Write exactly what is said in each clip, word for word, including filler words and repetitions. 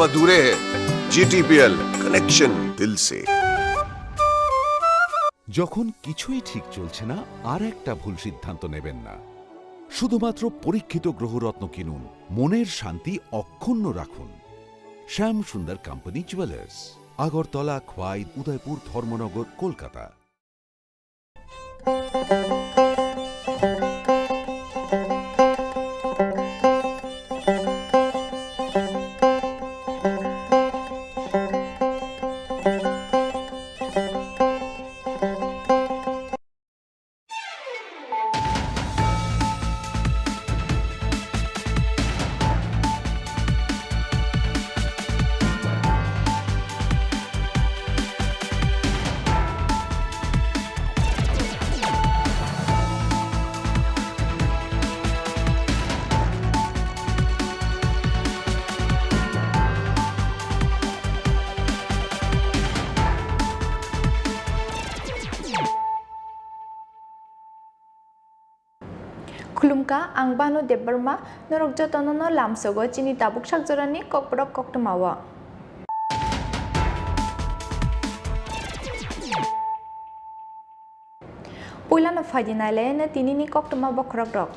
বা দূরে, GTPL, connection দিল সে। যখন কিছুই ঠিক চলছে না, আর একটা ভুল সিদ্ধান্ত নেবেন না। শুধুমাত্র পরীক্ষিত গ্রহরত্ন কিনুন, মনের শান্তি অক্ষুণ্ণ রাখুন। শ্যাম সুন্দর কোম্পানি জুয়েলার্স, আগরতলা, খোয়াই, উদয়পুর, ধর্মনগর, Kolkata. Khulumkha, ang Banu Debbarma, norok jotono no lamsogo chini tabuk sakjorani kokborok koktwmao. Puilano phaidi nailaino tinini koktwma bokhorokrok.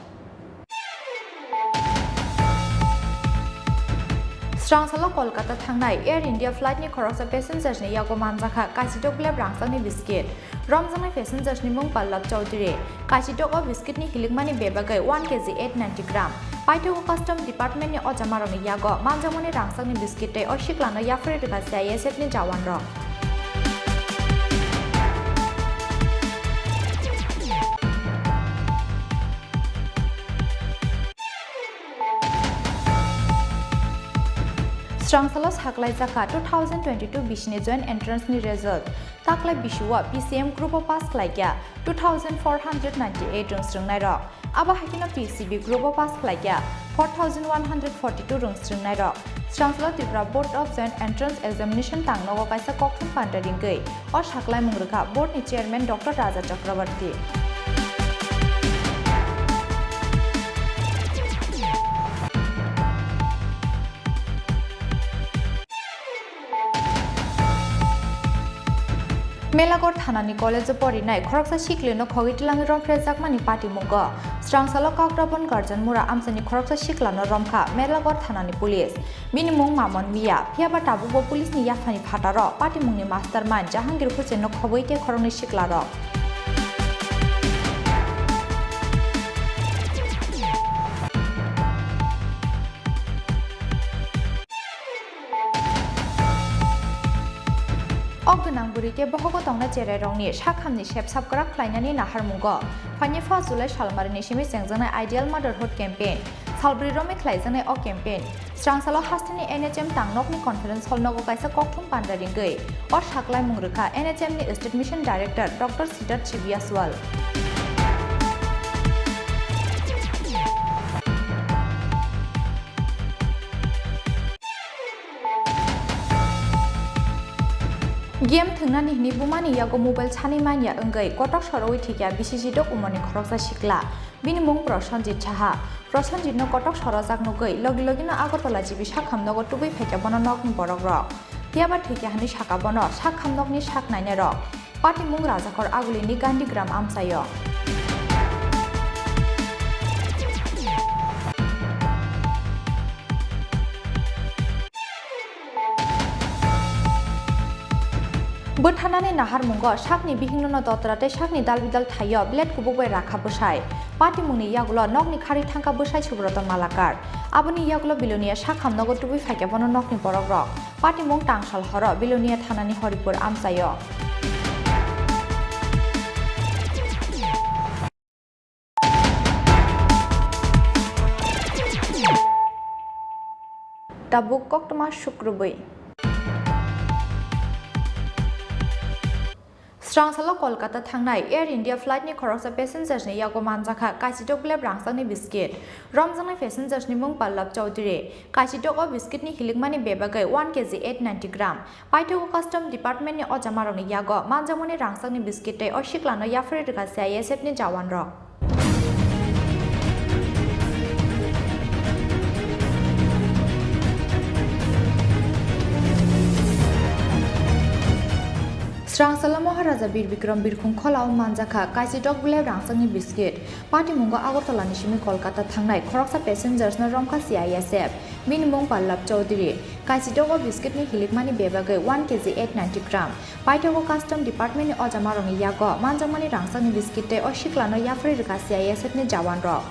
Srangsalo Kolkata thangnai Air India flight ni khoroksa passengers ni yago manjakha kaisitokglep rangchakni biscuit. Romjaknai passengers ni mung Pallab Chowdhury. Kaisitogo biscuit ni hilikmani bebagwi one K G eight ninety gram. Paithago Custom Department ni ojamarokni yago manjakmani rangchakni biscuit tei o siklano yaphari rwkha C I S F ni jawanrok. Srangsalo saklaijakha two thousand twenty-two bisini joint entrance ni result. Taklai bisio P C M group o pass khlaikha two thousand four hundred ninety-eight rwngsrwngnairok. Abo hai kheno P C B group o pass khlaikha four thousand one hundred forty-two rwngsrwngnairok. Srangsalo Tripura Board of Joint Entrance Examination tangnogo kaisa kokthum panda ringwi o saklaimung rwkha board ni chairman Doctor Raja Chakraborty. Melaghor thanani college-o porinai khoroksa siklino khogwi twlangwi romphrejakmani patimungo. Srangsalo Kakrabon Garjan Mura amchaini khoroksa siklano romkha Melaghor thanani police. Bini mung Mamon Miya, phiyaba tabukbo police-ni yaphani phataro patimungni mastermind Jahangir Hussainno khobwi tei khoroknwi siklarok. O gwnang bwrwi tei bohogo tongnai cherairokni sak hamni sep sap kwrak khlainani naharmungo phainai first July salmarini simi chengjaknai Ideal Motherhood Campaign salbrwi romwi khlaijaknai o campaign. Srangsalo hasteni N H M tangnokni conference hall nogo kaisa kokthum panda ringwi o saklaimung rwkha N H M ni State Mission Director Doctor Siddharth Shibiaswal. Game thwngnani hwnwi bumani yago mobile sanwi manya wngwi kotok sorowi thikya bisi jidok umorni khoroksa sikla. Bini mung Prosenjit Saha. Prosenjitno kotok sorojak nugwi logi logino Agartala G B sakham nogo tubui phaikha bono nokni borokrok. Phiyaba thwikha hwnwi sakha bono sakham nokni sak nainairok. Patimung Rajakhor agulini Gandhigram amchaio. Bwtharnani naharmungo sakni bihikno dotra tei sakni dalbidal thaio blade kubuk bai rakha bwsai. Patimungni yagulo nokni kharwi thangkha bwsai Subroto Malakar. Aboni yagulo Bilonia sakham nogo tubui phaikha bono nokni borokrok. Patimung tangsal horo Bilonia thanani Horipur amchaio. Tabuk koktwma sukrubwi. Srangsalo Kolkata thangnai Air India flight ni khoroksa passengers ni yago manjakha kaisitok blep rangchakni biscuit. Romjaknai passengers ni mung Pallab Chowdhury. Kaisitok o biscuit ni hilikmani bebagwi one K G eight ninety gram. Paithago Custom Department ni ojamarokni yago manjakmani rangchakni biscuit tei o siklano yaphari rwkha C I S F ni jawanrok. Srangsalo Maharaja Bir Bikram Birkhung Kholao manjakha Kaisidok Bleb rangchakni biskit. Patimungo Agartala ni simi Kolkata thangnai khoroksa passengers no romkha C I S F. Bini mung Pallab Chowdhury. Kaisidok o biskit ni hilikmani bebagwi one K G eight ninety gram. Paithago Custom Department ni ojamarokni yago manjakmani rangchakni biskit tei o siklano yapharwi rwkha C I S F ni jawan rok.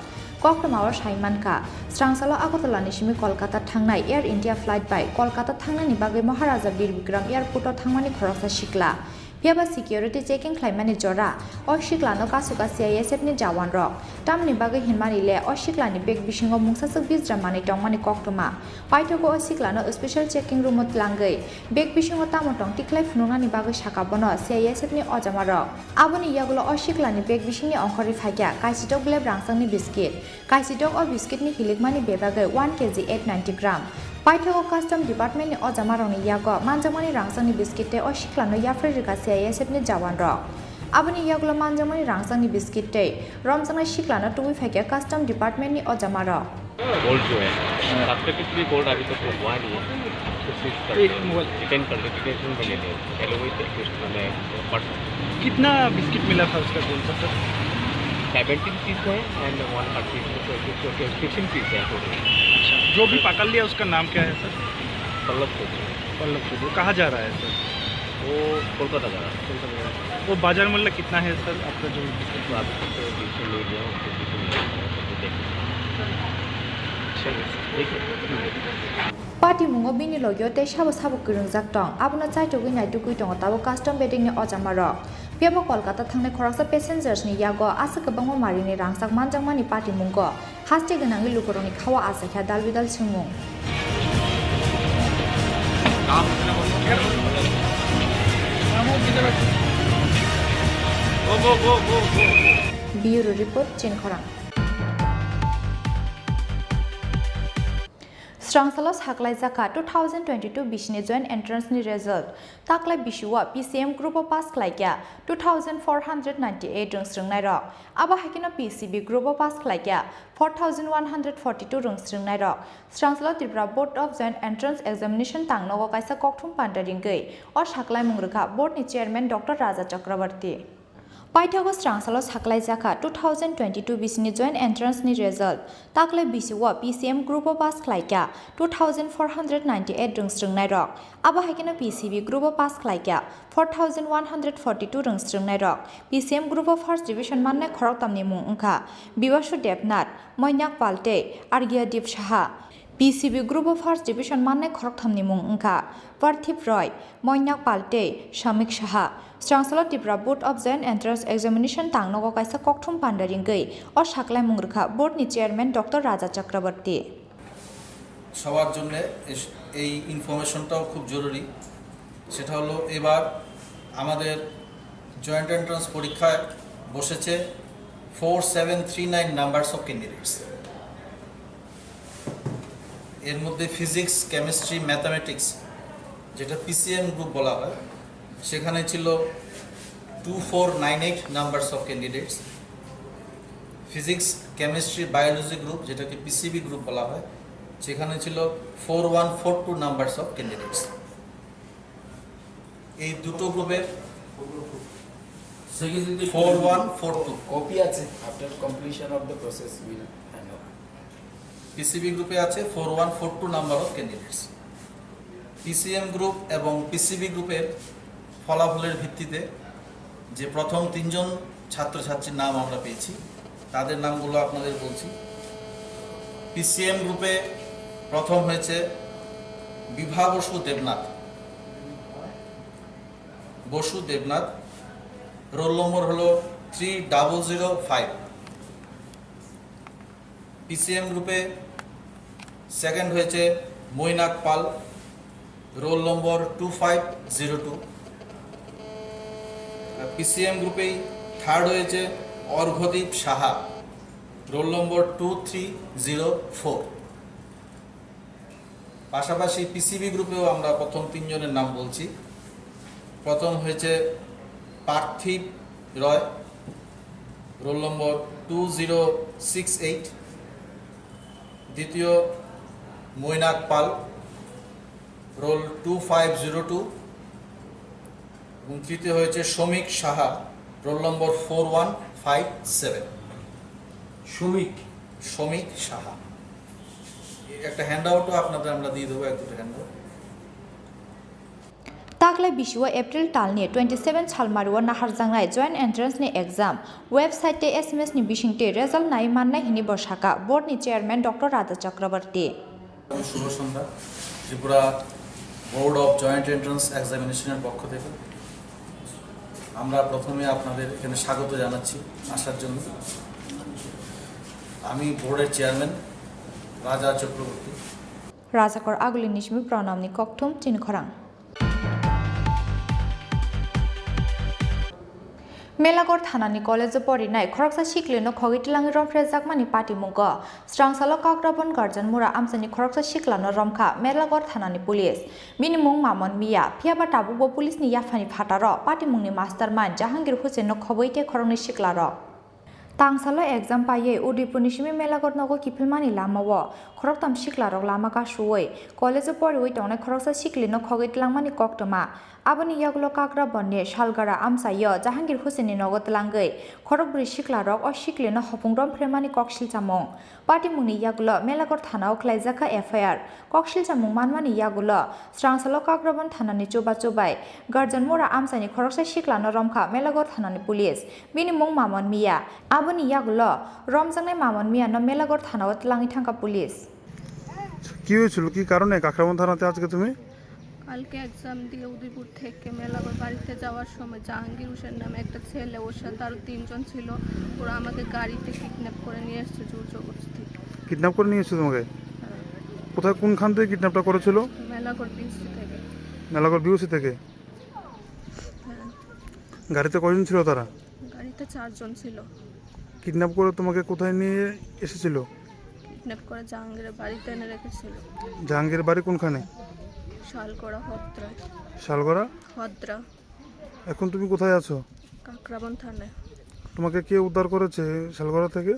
Koktwmao sai mankha, Srangsalo Agartala ni simi Kolkata thangnai Air India flight bai Kolkata thangnaini bagwi Maharaja Bir Bikram Airport o thangmani khoroksa sikla. Phiyaba security checking khlaimani jora o siklano kasuka C I S F ni jawan rok. Tamni bagwi hinmani le o siklani bag bisingo mungsaswk bijra manwi tongmani koktwma. Paithago o siklano special checking room o tlangwi bag bisingo tamo tong tikhlai phunuknani bagwi sakha bono C I S F ni ojamarok. Aboni yagulo o siklani bag bisingni ongkhorwi phaikha Kaisidok Bleb rangchakni biskit. Kaisidok o biskitni hilikmani bebagwi one K G eight ninety gram. Paithago Custom Department ni ojamarokni yago manjakmani rangchakni biskit tei o siklano yapharwi rwkha C I S F ni jawan rok. Aboni yagulo manjakmani rangchakni biskit tei romjaknai siklano tubui phaikha Custom Department ni ojamarok. Gold जो है, हाँ। तब तक कितनी गोल्ड अभी तक हुआ नहीं है। तो सीज कर एक दिया। मोबाइल। डिटेन कर लो, डिटेंशन में ले लो। एलओवी से कुछ हमें पढ़ सकते हैं। कितना बिस्किट मिला था उसका गोल्ड का, सर? सेवेंटीन पीस है and one thirty, fifteen piece है टोटल। अच्छा, जो भी पकड़ लिया उसका नाम क्या है, सर? पल्लव चौधरी। पल्लव चौधरी। कहाँ जा रहा है, सर? वो कोलकाता जा रहा है। कोलकाता जा रहा है। वो बाजार मूल्य कितना है, सर, आपका जो? तो अभी तो बीस में ले लिया, उसको बीस में ले लिया, तो देखो। ठीक है, सर। देखिए। Patimungo bini logio tei sabo sabo kwrwngjak tong, abono chaitugwi naitugwi tongo tabuk custom beding ni ojamarok. Phiyaba Kolkata thangnai khoroksa passengers ni yago aswk kwbangma marini rangchak manjakmani patimungo haste gwnangwi lukurokni khao achaikha dal bidal swngmung. Bureau report, Chini Khorang. Srangsalo saklaijakha two thousand twenty-two bisini joint entrance ni result. Taklai bisio P C M group o pass khlaikha two thousand four hundred ninety-eight rwngsrwngnairok. Abo hai kheno P C B group o pass khlaikha four thousand one hundred forty-two rwngsrwngnairok. Srangsalo Tripura Board of Joint Entrance Examination tangnogo kaisa kokthum panda ringwi o saklaimung rwkha board ni chairman Doctor Raja Chakraborty. Paithago Srangsalo saklaijakha two thousand twenty-two bisini joint entrance ni result. Taklai bisio P C M group o pass khlaikha two thousand four hundred ninety-eight rwngsrwngnairok. Abo hai kheno P C B group o pass khlaikha four thousand one hundred forty-two rwngsrwngnairok. P C M group o first division mannai khoroktamni mung wngkha Bibashu Debnath, Moinyak Pal tei Argyadip Saha. P C B group o first division mannai khorokthamni mung wngkha Parthip Roy, Moinyak Pal tei Shamik Saha. Srangsalo Tripura Board of Joint Entrance Examination tangnogo kaisa kokthum panda ringwi o saklaimung rwkha board ni chairman Doctor Raja Chakraborty. সবার জন্য এস- এই ইনফরমেশনটাও খুব জরুরি। সেটা হলো, এবার আমাদের জয়েন্ট এন্ট্রান্স পরীক্ষায় বসেছে four seven three nine numbers of candidates. এর মধ্যে ফিজিক্স, কেমিস্ট্রি, ম্যাথামেটিক্স, যেটা পিসিএম গ্রুপ বলা হয়, সেখানে ছিল two four nine eight numbers of candidates. Physics, chemistry, biology group, যেটাকে পিসিবি গ্রুপ বলা হয়, সেখানে ছিল four one four two numbers of candidates. এই দুটো গ্রুপের four one four two. Copy আছে, after completion of the process will hand over. PCB গ্রুপে আছে four one four two number of candidates. PCM group এবং পিসিবি গ্রুপের ফলাফলের ভিত্তিতে যে প্রথম তিনজন ছাত্রছাত্রীর নাম আমরা পেয়েছি, তাদের নামগুলো আপনাদের বলছি। পিসিএম গ্রুপে প্রথম হয়েছে বিভা বসু দেবনাথ, বসু দেবনাথ, রোল নম্বর হলো three double zero five. PCM গ্রুপে সেকেন্ড হয়েছে Mainak Pal, roll number two five zero two. PCM গ্রুপেই থার্ড হয়েছে Arghadeep Saha, roll number two three zero four. পাশাপাশি পিসিবি গ্রুপেও আমরা প্রথম তিনজনের নাম বলছি। প্রথম হয়েছে Parthiv Roy, roll number two zero six eight. দ্বিতীয় Mainak Pal, roll two five zero two. এবং তৃতীয় হয়েছে শ্রমিক সাহা, রোল নম্বর ফোর ওয়ান ফাইভ সেভেন। শ্রমিক। শ্রমিক সাহা। একটা হ্যান্ডআউটও আপনাদের আমরা দিয়ে দেবো, এক দুটো handout. Taklai bisio April talni twenty seven salmario naharjaknai joint entrance ni exam website tei S M S ni bisingtwi result nai mannai hwnwi bo sakha board ni chairman Doctor Raja Chakraborty. শুভ সন্ধ্যা। Tripura board of joint entrance এক্সামিনেশনের পক্ষ থেকে আমরা প্রথমে আপনাদের এখানে স্বাগত জানাচ্ছি আসার জন্য। আমি বোর্ডের চেয়ারম্যান রাজা Chakraborty. Rajakor aguli ni simi pranamni kokthum chini khorang. Melagor thanani college-o porinai khoroksa siklino khogwi twlangwi romphrejakmani patimungo. Srangsalo Kakrabon Garjan Mura amchaini khoroksa siklano romkha Melagor thanani police. Bini mung Mamon Miya, phiyaba tabukbo police-ni yaphani phataro patimungni mastermind Jahangir Hussain-no khobwi tei khoroknwi siklarok. Tangsalo exam paiwi Udaipurni simi Melagor nogo kiphilmani lamao khoroktham siklarok lama kasuwi college-o poriwi tongnai khoroksa siklino khogwi twlangmani koktwma. Aboni yagulo Kakrabonni Salgara amchaio Jahangir Hussainni nogo twlangwi khorokbrwi siklarok o siklino hopung romphreimani kok silchamung. Patimungni yagulo Melagor thanao khlaijakha F I R. Kok silchamung manmani yagulo Srangsalo Kakrabon thanani chubachu bai Garjan Mura amchaini khoroksa siklano romkha Melagor thanani police. Bini mung Mamon Miya. Aboni yagulo romjaknai Mamon Miyano Melagor thanao twlangwi thangkha police. কি হয়েছিল, কি কারণে কাকরাবন থানাতে আজকে তুমি? কালকে এক্সাম দিয়ে উদয়পুর থেকে মেলাগড় বাড়িতে যাওয়ার সময় জাহাঙ্গীর হোসেন নামে একটা ছেলে, ওর সাথে আরো তিনজন ছিল, ওরা আমাকে গাড়িতে কিডন্যাপ করে নিয়ে এসছে জোর জবরদস্তি। কিডন্যাপ করে নিয়ে এসছে তোমাকে? হ্যাঁ। কোথায়, কোনখান থেকে কিডন্যাপটা করেছিল? মেলাগড় বিএসসি থেকে। মেলাগড় বিওসি থেকে? হ্যাঁ। গাড়িতে কয়জন ছিল তারা? গাড়িতে চারজন ছিল। কিডন্যাপ করে তোমাকে কোথায় নিয়ে এসেছিল? কিডন্যাপ করে জাহাঙ্গীরের বাড়িতে এনে রেখেছিল। জাহাঙ্গীরের বাড়ি কোনখানে? শালগড়া হদ্রা। শালগড়া? হদ্রা। এখন তুমি কোথায় আছো? কাকরাবন থানায়। তোমাকে কে উদ্ধার করেছে শালগড়া থেকে?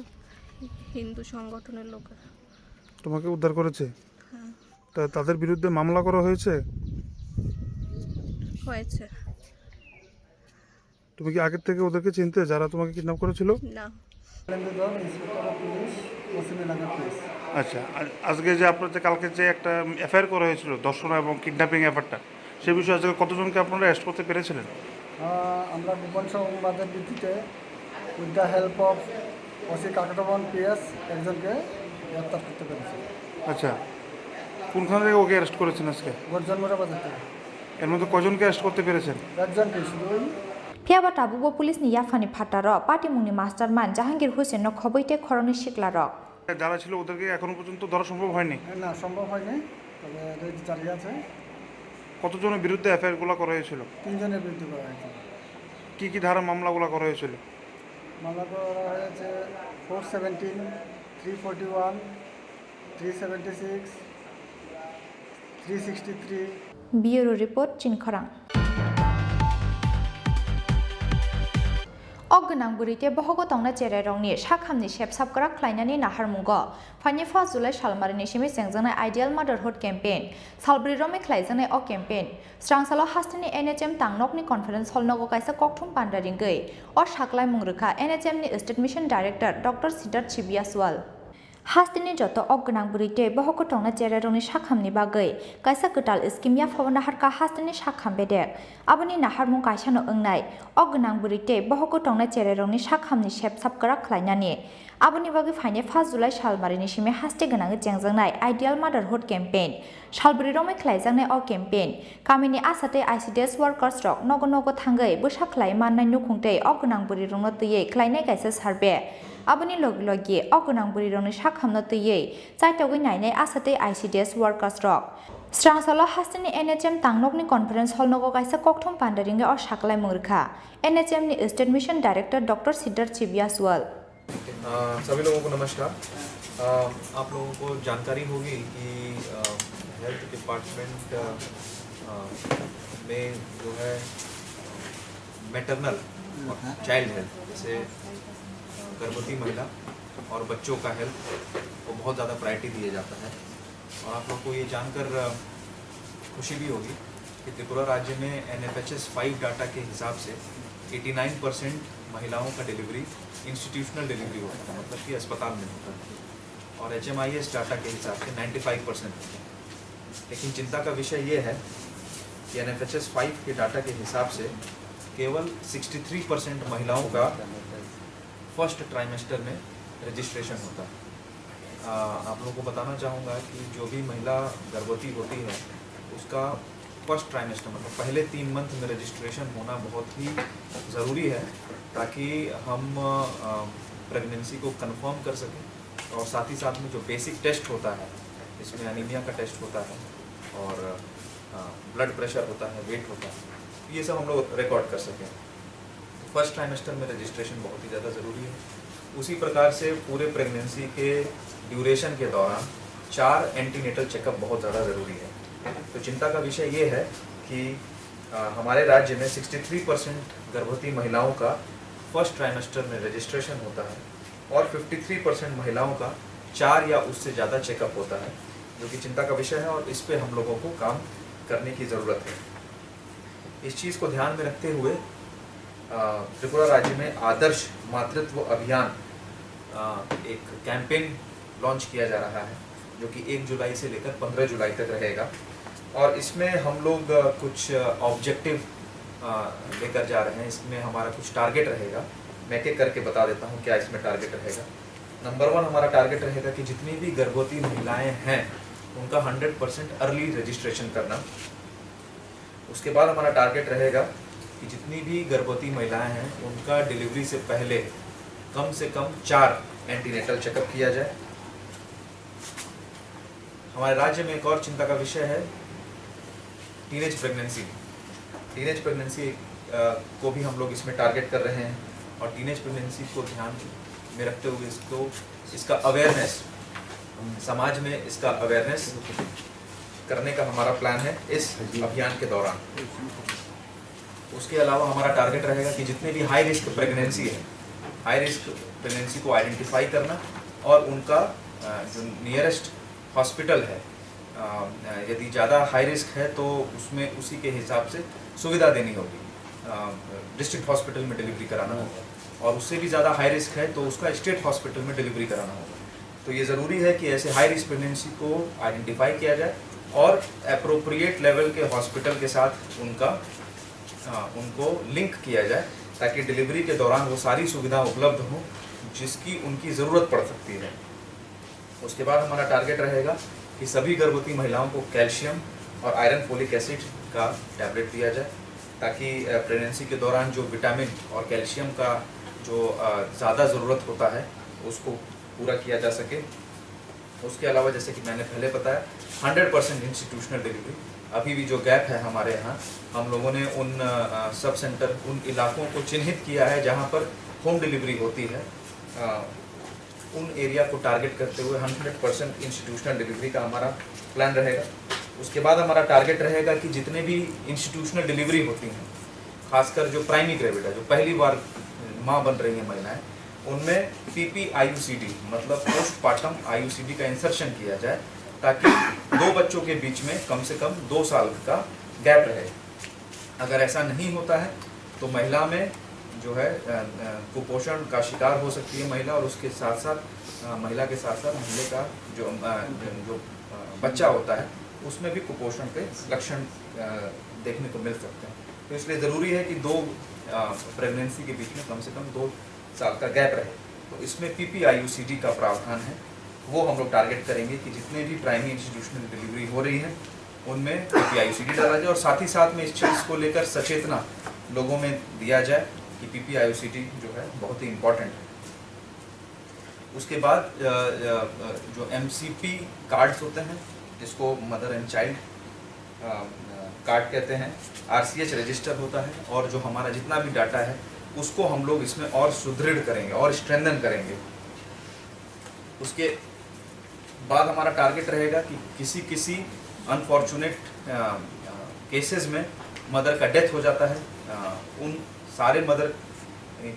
হিন্দু সংগঠনের লোকেরা। তোমাকে উদ্ধার করেছে? হ্যাঁ। তা তাদের বিরুদ্ধে মামলা করা হয়েছে? হয়েছে। তুমি কি আগের থেকে ওদেরকে চিনতে, যারা তোমাকে কিডন্যাপ করেছিল? না। লেন্দ্রধর, ইন্সপেক্টর অফ পুলিশ, পশ্চিম এলাকা পুলিশ। আচ্ছা, আ-, আজকে যে আপনার যে কালকে যে একটা এফআইআর করা হয়েছিল, ধর্ষণ এবং কিডন্যাপিং ব্যাপারটা, সে বিষয়ে আজকে কতজনকে আপনারা অ্যারেস্ট করতে পেরেছিলেন? আহ, আমরা গোপন সংবাদের ভিত্তিতে, with the help of OC Kakraban PS, একজনকে গ্রেপ্তার করতে পেরেছি। আচ্ছা, কোনখান থেকে ওকে অ্যারেস্ট করেছেন আজকে? গর্জনমুড়া বাজার থেকে। এর মধ্যে কয়জনকে অ্যারেস্ট করতে পেরেছেন? একজনকে শুধু ওই। Phiyaba tabukbo police ni yaphani phataro patimungni mastermind Jahangir Hussain no khobwi tei khoroknwi siklarok. যারা ছিল ওদেরকে এখনো পর্যন্ত ধরা সম্ভব হয়নি? না, সম্ভব হয়নি, তবে রেড জারি আছে। কতজনের বিরুদ্ধে এফআইআর গুলো করা হয়েছিল? তিনজনের বিরুদ্ধে করা হয়েছে। কি কি ধারা মামলাগুলো করা হয়েছিল? মামলা করা হয়েছে four seventeen, three forty one, three seventy six, three sixty three. Bureau report, Chini Khorang. Ok gwnang bwrwi tei bohogo tongnai cherairokni sakhamni sep sapkrak khlainani naharmungo phaini first July salmarini simi chengjaknai Ideal Motherhood Campaign salbrwi romwi khlaijaknai o campaign. Srangsalo hasteni N H M tangnokni conference hall nogo kaisa kokthum panda ringwi o saklaimung rwkha N H M ni State Mission Director Doctor Siddharth Shibiaswal. Hasteni joto ok gwnang bwrwi tei bohogo tongnai cherairokni sakhamni bagwi kaisa kwtal scheme yaphao naharkha hasteni sakham bedek. Aboni naharmung kaisano wngnai, ok gwnang bwrwi tei bohogo tongnai cherairokni sakhamni sep sapkrak khlainani. Aboni bagwi phainai first July salmarini simi haste gwnangwi chengjaknai Ideal Motherhood Campaign. Salbrwi romwi khlaijaknai o campaign kamini asha tei I C D S workers rok nogo nogo thangwi bwsa khlai mannai nukhung tei ok gwnang bwrwi rokno twiwi khlainai kaisa survey. Aboni logi logi ok gwnang bwrwi rokni sakhamno twiwi chaitogwi nainai asha tei I C D S workers rok. Srangsalo hasteni N H M tangnokni conference hall nogo kaisa kokthum panda ringwi o saklaimung rwkha N H M ni State Mission Director Doctor Siddharth Shibiaswal. अ, सभी लोगों को नमस्कार। अ, आप लोगों को जानकारी होगी कि, अ, हेल्थ डिपार्टमेंट, अ, अ, में जो है मैटरनल और चाइल्ड हेल्थ, जैसे गर्भवती महिला और बच्चों का हेल्थ को बहुत ज़्यादा प्रायोरिटी दिया जाता है। और आप लोग को ये जानकर, अ, खुशी भी होगी त्रिपुरा राज्य में एनएफएचएस फ़ाइव डाटा के हिसाब से एटी नाइन परसेंट महिलाओं का डिलीवरी इंस्टीट्यूशनल डिलीवरी होता है, मतलब कि अस्पताल में होता है, और एचएमआईएस डाटा के हिसाब से नाइन्टी फ़ाइव परसेंट होता है। लेकिन चिंता का विषय ये है कि एनएफएचएस फ़ाइव के डाटा के हिसाब से केवल सिक्सटी थ्री परसेंट महिलाओं का फर्स्ट ट्राइमेस्टर में रजिस्ट्रेशन होता है। आ, आप लोगों को बताना चाहूँगा कि जो भी महिला गर्भवती होती है, उसका फर्स्ट ट्राइमेस्टर, मतलब पहले तीन मंथ में रजिस्ट्रेशन होना बहुत ही ज़रूरी है, ताकि हम प्रेगनेंसी को कंफर्म कर सकें। और साथ ही साथ में जो बेसिक टेस्ट होता है, इसमें एनीमिया का टेस्ट होता है और ब्लड प्रेशर होता है, वेट होता है, ये सब हम लोग रिकॉर्ड कर सकें। फर्स्ट ट्राइमेस्टर में रजिस्ट्रेशन बहुत ही ज़्यादा ज़रूरी है। उसी प्रकार से पूरे प्रेगनेंसी के ड्यूरेशन के दौरान चार एंटीनेटल चेकअप बहुत ज़्यादा ज़रूरी है। तो चिंता का विषय ये है कि आ, हमारे राज्य में सिक्सटी थ्री परसेंट गर्भवती महिलाओं का फर्स्ट ट्राइमेस्टर में रजिस्ट्रेशन होता है और फिफ्टी थ्री परसेंट महिलाओं का चार या उससे ज़्यादा चेकअप होता है, जो कि चिंता का विषय है और इस पे हम लोगों को काम करने की ज़रूरत है। इस चीज़ को ध्यान में रखते हुए, आ, त्रिपुरा राज्य में आदर्श मातृत्व अभियान, आ, एक कैंपेन लॉन्च किया जा रहा है, जो कि एक जुलाई से लेकर पन्द्रह जुलाई तक रहेगा। और इसमें हम लोग, आ, कुछ ऑब्जेक्टिव लेकर जा रहे हैं। इसमें हमारा कुछ टारगेट रहेगा। मैं एक एक करके बता देता हूँ क्या इसमें टारगेट रहेगा। नंबर वन हमारा टारगेट रहेगा कि जितनी भी गर्भवती महिलाएं हैं, उनका हंड्रेड परसेंट अर्ली रजिस्ट्रेशन करना। उसके बाद हमारा टारगेट रहेगा कि जितनी भी गर्भवती महिलाएं हैं, उनका डिलीवरी से पहले कम से कम चार एंटीनेटल चेकअप किया जाए। हमारे राज्य में एक और चिंता का विषय है टीनेज प्रेगनेंसी। टीनेज प्रेगनेंसी को भी हम लोग इसमें टारगेट कर रहे हैं और टीनेज प्रेगनेंसी को ध्यान में रखते हुए इसको, इसका अवेयरनेस, समाज में इसका अवेयरनेस करने का हमारा प्लान है इस अभियान के दौरान। उसके अलावा हमारा टारगेट रहेगा कि जितने भी हाई रिस्क प्रेगनेंसी है, हाई रिस्क प्रेगनेंसी को आइडेंटिफाई करना और उनका, अ, जो नियरेस्ट हॉस्पिटल है, अ, यदि ज़्यादा हाई रिस्क है तो उसमें उसी के हिसाब से सुविधा देनी होगी। डिस्ट्रिक्ट हॉस्पिटल में डिलीवरी कराना होगा और उससे भी ज़्यादा हाई रिस्क है तो उसका स्टेट हॉस्पिटल में डिलीवरी कराना होगा। तो ये ज़रूरी है कि ऐसे हाई रिस्क प्रेगनेंसी को आइडेंटिफाई किया जाए और अप्रोप्रिएट लेवल के हॉस्पिटल के साथ उनका, अ, उनको लिंक किया जाए, ताकि डिलीवरी के दौरान वो सारी सुविधा उपलब्ध हो जिसकी उनकी ज़रूरत पड़ सकती है। उसके बाद हमारा टारगेट रहेगा कि सभी गर्भवती महिलाओं को कैल्शियम और आयरन फोलिक एसिड का टैबलेट दिया जाए, ताकि प्रेगनेंसी के दौरान जो विटामिन और कैल्शियम का जो ज़्यादा ज़रूरत होता है, उसको पूरा किया जा सके। उसके अलावा, जैसे कि मैंने पहले बताया, हंड्रेड परसेंट इंस्टीट्यूशनल डिलीवरी, अभी भी जो गैप है हमारे यहाँ, हम लोगों ने उन सब सेंटर, उन इलाकों को चिन्हित किया है जहाँ पर होम डिलीवरी होती है। उन एरिया को टारगेट करते हुए हंड्रेड परसेंट इंस्टीट्यूशनल डिलीवरी का हमारा प्लान रहेगा। उसके बाद हमारा टारगेट रहेगा कि जितने भी इंस्टीट्यूशनल डिलीवरी होती हैं, खासकर जो प्राइमी ग्रेविडा, जो पहली बार माँ बन रही है महिलाएं, उनमें पीपी आईयूसीडी, मतलब पोस्टपार्टम आईयूसीडी का इंसर्शन किया जाए, ताकि दो बच्चों के बीच में कम से कम दो साल का गैप रहे। अगर ऐसा नहीं होता है तो महिला में जो है कुपोषण का शिकार हो सकती है महिला, और उसके साथ साथ महिला के साथ साथ महिला का जो जो बच्चा होता है, उसमें भी कुपोषण के लक्षण देखने को मिल सकते हैं। तो इसलिए ज़रूरी है कि दो प्रेगनेंसी के बीच में कम से कम दो साल का गैप रहे। तो इसमें पीपीआईयूसीडी का प्रावधान है, वो हम लोग टारगेट करेंगे कि जितने भी प्राइमरी इंस्टीट्यूशनल डिलीवरी हो रही है, उनमें पीपीआईयूसीडी डाला जाए और साथ ही साथ में इस चीज़ को लेकर सचेतना लोगों में दिया जाए कि पीपीआईयूसीडी जो है, बहुत ही इंपॉर्टेंट है। उसके बाद जो एमसीपी कार्ड्स होते हैं, जिसको मदर एंड चाइल्ड कार्ड कहते हैं, आरसीएच रजिस्टर होता है, और जो हमारा जितना भी डाटा है, उसको हम लोग इसमें और सुदृढ़ करेंगे और स्ट्रेंथन करेंगे। उसके बाद हमारा टारगेट रहेगा कि किसी किसी अनफॉर्चुनेट केसेस में मदर का डेथ हो जाता है, उन सारे मदर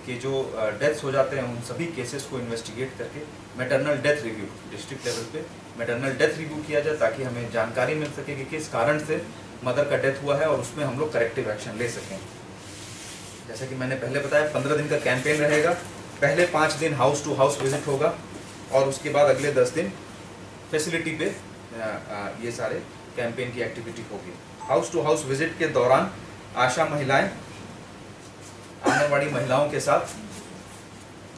के जो डेथ्स हो जाते हैं, उन सभी केसेस को इन्वेस्टिगेट करके maternal death review, district level पे मैटरनल डेथ रिव्यू किया जाए, ताकि हमें जानकारी मिल सके कि किस कारण से मदर का डेथ हुआ है और उसमें हम लोग करेक्टिव एक्शन ले सकें। जैसा कि मैंने पहले बताया, पंद्रह दिन का कैंपेन रहेगा। पहले पाँच दिन हाउस टू हाउस विजिट होगा और उसके बाद अगले दस दिन फैसिलिटी पे अ, अ, ये सारे कैंपेन की एक्टिविटी होगी। हाउस टू हाउस विजिट के दौरान आशा महिलाएं आंगनवाड़ी महिलाओं के साथ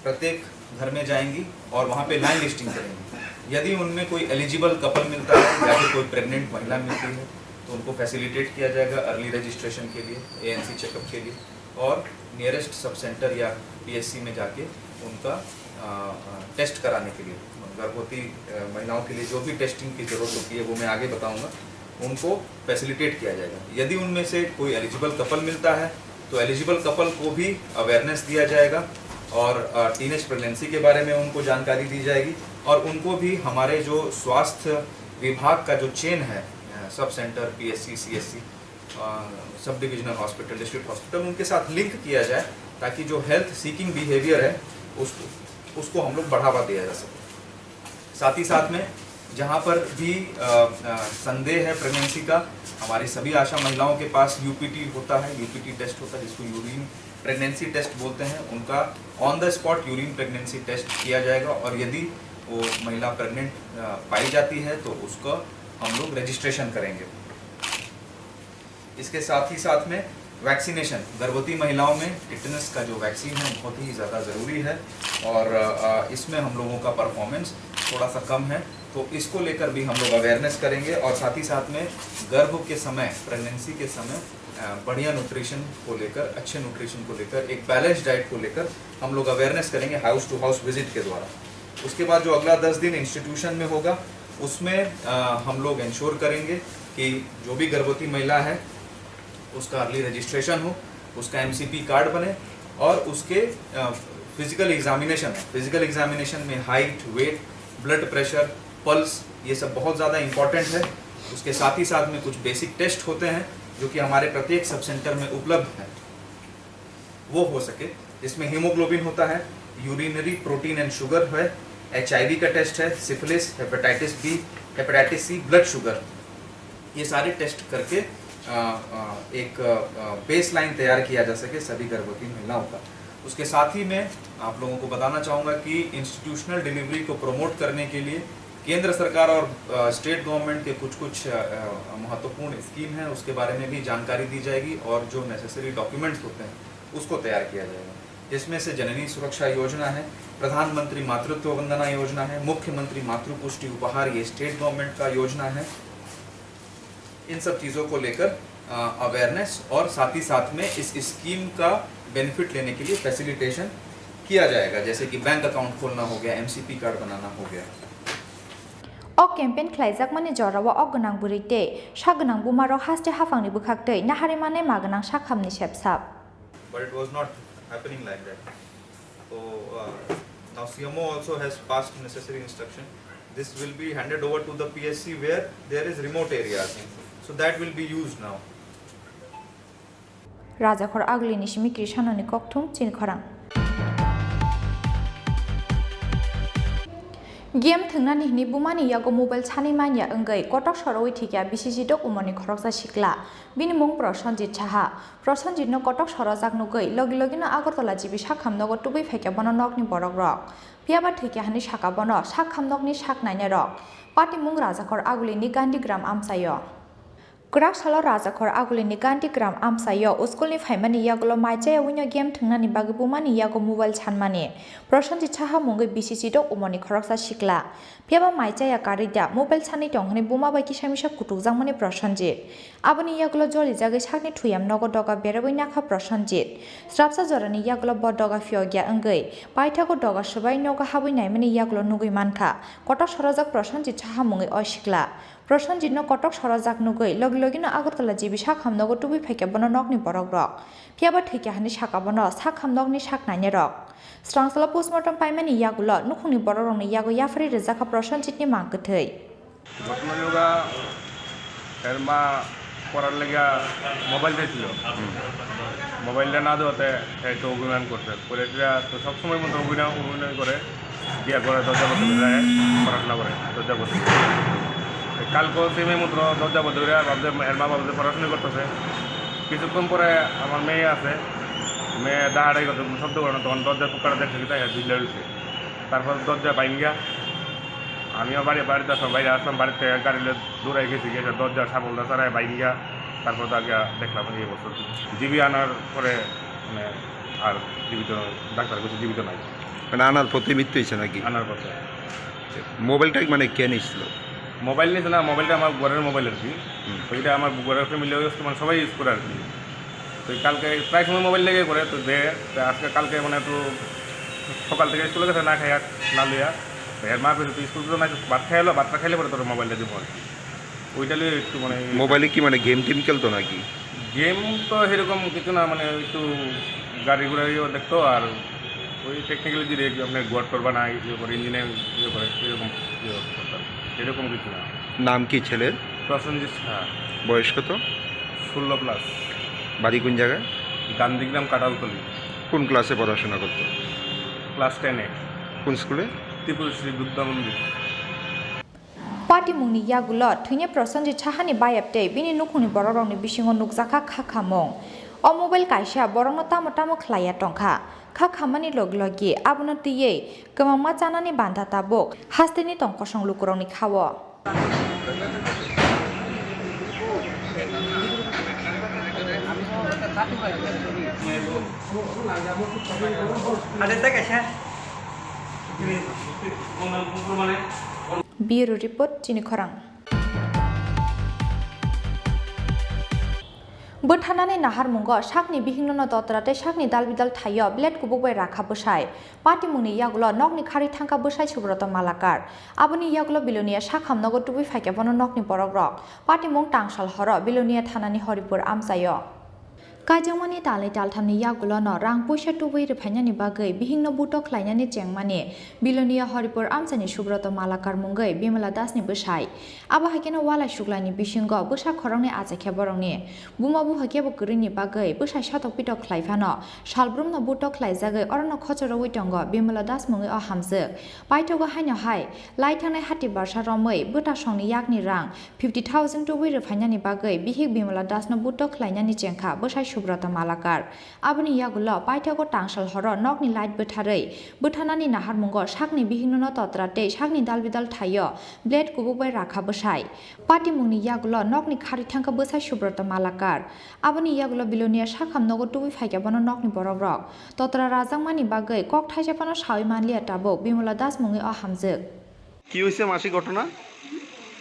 प्रत्येक घर में जाएंगी और वहाँ पे लाइन लिस्टिंग करेंगी। यदि उनमें कोई एलिजिबल कपल मिलता है या फिर कोई प्रेग्नेंट महिला मिलती है, तो उनको फैसिलिटेट किया जाएगा अर्ली रजिस्ट्रेशन के लिए, एएनसी चेकअप के लिए, और नियरेस्ट सब सेंटर या पीएससी में जाके उनका अ, अ, टेस्ट कराने के लिए, गर्भवती अ, महिलाओं के लिए जो भी टेस्टिंग की ज़रूरत होती है, वो मैं आगे बताऊंगा, उनको फैसिलिटेट किया जाएगा। यदि उनमें से कोई एलिजिबल कपल मिलता है, तो एलिजिबल कपल को भी अवेयरनेस दिया जाएगा और टीनेज प्रेगनेंसी के बारे में उनको जानकारी दी जाएगी और उनको भी हमारे जो स्वास्थ्य विभाग का जो चेन है, sub centre, PSC, CSC, sub divisional hospital, district hospital, उनके साथ लिंक किया जाए, ताकि जो हेल्थ सीकिंग बिहेवियर है, उसको उसको हम लोग बढ़ावा दिया जा सके। साथ ही साथ में जहाँ पर भी अ, अ, संदेह है प्रेगनेंसी का, हमारी सभी आशा महिलाओं के पास यूपीटी होता है, यूपीटी टेस्ट होता है, जिसको यूरिन प्रेगनेंसी टेस्ट बोलते हैं। उनका on the spot urine pregnancy test किया जाएगा और यदि वो महिला प्रेग्नेंट पाई जाती है, तो उसको हम लोग रजिस्ट्रेशन करेंगे। इसके साथ ही साथ में वैक्सीनेशन, गर्भवती महिलाओं में टिटनस का जो वैक्सीन है, बहुत ही ज़्यादा ज़रूरी है और अ, इसमें हम लोगों का परफॉर्मेंस थोड़ा सा कम है, तो इसको लेकर भी हम लोग अवेयरनेस करेंगे और साथ ही साथ में गर्भ के समय, प्रेगनेंसी के समय अ, बढ़िया न्यूट्रिशन को लेकर, अच्छे न्यूट्रिशन को लेकर, एक बैलेंस डाइट को लेकर हम लोग अवेयरनेस करेंगे हाउस टू हाउस विजिट के द्वारा। उसके बाद जो अगला दस दिन इंस्टीट्यूशन में होगा, उसमें अ, हम लोग इंश्योर करेंगे कि जो भी गर्भवती महिला है, उसका अर्ली रजिस्ट्रेशन हो, उसका एमसीपी कार्ड बने और उसके फिजिकल एग्जामिनेशन, फिजिकल एग्जामिनेशन में height, weight, blood pressure, pulse, ये सब बहुत ज़्यादा इंपॉर्टेंट है। उसके साथ ही साथ में कुछ बेसिक टेस्ट होते हैं जो कि हमारे प्रत्येक सब सेंटर में उपलब्ध हैं, वो हो सके। इसमें हीमोग्लोबिन होता है, यूरिनरी प्रोटीन एंड शुगर है, एचआईवी का टेस्ट है, syphilis, hepatitis B, hepatitis C, blood sugar, ये सारे टेस्ट करके अ, अ, एक बेस लाइन तैयार किया जा सके सभी गर्भवती महिलाओं का। उसके साथ ही मैं आप लोगों को बताना चाहूँगा कि इंस्टीट्यूशनल डिलीवरी को प्रमोट करने के लिए केंद्र सरकार और स्टेट गवर्नमेंट के कुछ कुछ अ, अ, महत्वपूर्ण स्कीम हैं, उसके बारे में भी जानकारी दी जाएगी और जो नेसेसरी डॉक्यूमेंट्स होते हैं, उसको तैयार किया जाएगा, जिसमें से जननी सुरक्षा योजना है, प्रधानमंत्री मातृत्व वंदना योजना है, मुख्यमंत्री मातृ पुष्टि उपहार, ये स्टेट गवर्नमेंट का योजना है। इन सब चीज़ों को लेकर अवेयरनेस और साथ ही साथ में इस स्कीम का बेनिफिट लेने के लिए फैसिलिटेशन किया जाएगा, जैसे कि बैंक अकाउंट खोलना हो गया, एमसीपी कार्ड बनाना हो गया। O campaign khlaijakmani jorao o gwnang bwrwi tei sak gwnang bumarok haste haphangni bwkhaktwi naharwi manai ma gwnang sakhamni sepsap. But it was not happening like that. So uh, now C M O also has passed necessary instruction. This will be handed over to the P S C where there is remote areas. So that will be used now. Rajakhor Agulini simi Krishanoni kokthum chini khorang. Game thwngnani hwnwi bumani yago mobile sanwi manya wngwi kotok sorowi thwikya bisi jidok umorni khoroksa sikla. Bini mung Prosenjit Saha. Prosenjitno kotok sorojak nugwi logi logino Agartala G B sakham nogo tubui phaikya bono nokni borokrok. Phiyaba thwikya hwnwi sakha bono sakham nokni sak nainai rok. Patimung Rajakhor Agulini Gandhigram amchaio. Kwrak salo Rajakhor Agulini Gandhigram amchaio uskulni phaimani yagulo mai chaya wino game thwngnani bagwi bumani yago mobile sanmani. Prosenjit Saha mungwi bisi chidok umorni khoroksa sikla. Phiyaba mai chaya karwi da mobile sanwi tong hwnwi buma bai kisa misa kutukjakmani Prosenjit. Aboni yagulo jolijagwi sakni thuyam nogo doga berabwi nakha Prosenjit. Srapsa jorani yagulo bo doga phiyokya wngwi paithago doga swbai nogo habwi naimani yagulo nugwi mankha. Kotok sorojak Prosenjit Saha mungwi o sikla. Prosenjitno kotok sorojak nugwi logi logino Agartala G B sakham nogo tubui phaikya bono nokni borokrok. Phiyaba thwikya hwnwi sakha bono sakham nokni sak nainai rok. Srangsalo postmortem paimani yagulo nukhungni borokrokni yago yapharwi rwjakha Prosenjitni mang kwthwi. ঘটনা যোগা এর মা পড়ার লেগে মোবাইল দিয়েছিল। মোবাইলটা না দেওয়াতে একটু অভিমান করছে। করে এটা তো সবসময় মতো অভিনয়, অভিনয় করে। বিয়া করে দরজা বন্ধ করে দেয়, পড়াশোনা করে দরজা বন্ধ করে। কালকে সেমে মাত্র দরজা বন্ধ করে ভাবছে, এর মা বাবা যে পড়াশোনা করতেছে। কিছুক্ষণ পরে আমার মেয়ে আছে, মেয়ে ডাহাডাই করতে শব্দ করে না, তখন দরজার টুকটা দেখছে কি তাই বিল্লা রয়েছে। তারপর দরজা ভাঙ্গা, আমিও বাড়ি, বাড়িতে আসলাম, বাইরে আসলাম, বাড়িতে গাড়ি লইয়া দৌড়াই গেছি, গিয়ে দরজা সাবলটা ছাড়াই ভাঙ্গা, তারপর তো আগে দেখলাম এই অবস্থা। জিবি আনার পরে মানে আর জীবিত, ডাক্তার কাছে জীবিত নাই। মানে আনার পথে মৃত্যু হয়েছে নাকি? আনার পথে। মোবাইলটা মানে কে নিছিল? মোবাইল নিছে না, মোবাইলটা আমার ঘরের মোবাইল আর কি। হুম। তো এটা আমার ঘরের ফ্যামিলি ইউজ, মানে সবাই ইউজ করে আর কি। তো কালকে প্রায় সময় মোবাইল লেগে করে, তো দে, তো আজকে কালকে মানে একটু সকাল থেকে স্কুলে গেছে না খাইয়া, না লইয়া। তো এর মা কইছে, "তুই স্কুল তো নাই, ভাত খাইলো, ভাতটা খাইলে পরে তোর মোবাইলটা দিব আর কি।" ওইটা লইয়া একটু মানে মোবাইলে কি মানে গেম টেম খেলতো নাকি? গেম তো সেরকম কিছু না, মানে একটু গাড়ি ঘোড়া ইয়ে দেখতো, আর ওই টেকনিক্যালি যদি একটু আপনার গোয়ার টোর বানায়, ইয়ে করে, ইঞ্জিনিয়ারিং ইয়ে করে, এরকম ইয়ে করতো, এরকম কিছু না। নাম কি ছেলের? প্রসেনজিৎ সাহা। বয়স কত? ষোলো প্লাস। বাড়ি কোন জায়গায়? গান্ধীগ্রাম কাটালতলি। কোন ক্লাসে পড়াশোনা করতো? ক্লাস টেনে। কোন স্কুলে? ত্রিপুরশ্রী বিদ্যা মন্দির। Patimungni yagulo thwini Prosenjit Sahani bayap tei bini nukhungni borokrokni bisingo nukjakha khakhamung. O mobile kaisa borokno tamo tamo khlaiya tongkha. Khakhamani log logi abono twiwi kwbangma chanani bantha tabuk hasteni tong kosong lukurokni khao. Bureau report, Chini Khorang. Bwtharnani naharmungo sakni bihikno totra tei sakni dalbidal thaio blade kubuk bai rakha bwsai. Patimungni yagulo nokni kharwi thangkha bwsai Subroto Malakar. Aboni yagulo Bilonia sakham nogo tubui phaikha bono nokni borokrok. Patimung tangsal horo Bilonia thanani Horipur amchaio. Kaijakmani talni talthamni yagulono rang puisa tubui rwphainani bagwi bihikno butok khlainani chengmani Bilonia Horipur amchaini Subroto Malakar mungwi Bimala Dasni bwsai. Abo hai kheno walai suklaini bisingo bwsa khoroknwi achaikha borokni. Buma buha kebo kwrwini bagwi bwsai sotok pitok khlai phano salbrumno butok khlaijagwi orono khochorowi tongo Bimala Das mungwi o hamjwk. Paithago haino hai lai thangnai hati barsa romwi bwtasongni yakni rang fifty thousand tubui rwphainani bagwi bihik Bimala Dasno butok khlainani chengkha bwsai Subroto Malakar. Aboni yagulo paithago tangsal horo nokni light bwtharwi bwtharnani naharmungo sakni bihikno totra tei sakni dalbidal thaio blade kubuk bai rakha bwsai. Patimungni yagulo nokni kharwi thangkha bwsai Subroto Malakar. Aboni yagulo Bilonia sakham nogo tubui phaikha bono nokni borokrok. Totra rajakmani bagwi kok thaisa phano sawi manliya tabuk Bimala Das mungwi o hamjwk. কি হয়েছে মাসি ঘটনা?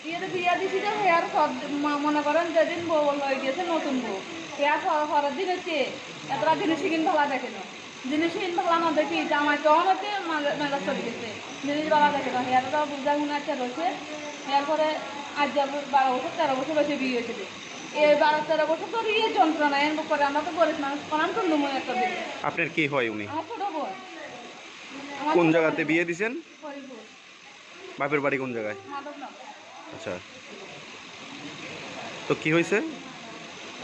বিয়েতে বিয়া দিছি যে, হে আর সব মা-, মনে করেন যেদিন বউ লই গেছে নতুন বউ, হে আর হ-, হরের দিন হচ্ছে এতটা জিনিস কিন ভালা দেখে না। জিনিস কিন ভালা না দেখি জামাই তো আমাকে মা-, মেজাজ চলে গেছে। জিনিস ভালা দেখে না, হে আর তো বুঝা হুনা একটা রয়েছে। এরপরে আজ যাবো বারো বছর, তেরো বছর হয়েছে বিয়ে হয়েছে। এই বারো তেরো বছর ধরে এই যন্ত্রণা এর করে আমরা তো গরিব মানুষ, কোন তো নুমো একটা দিন। আপনার কি হয় উনি? আমার ছোট বোন। আমার কোন ছোট জায়গাতে বোন। বিয়ে দিছেন? হরিপুর। বাপের বাড়ি কোন জায়গায়? মাধবনগর। আচ্ছা। তো কি হয়েছে?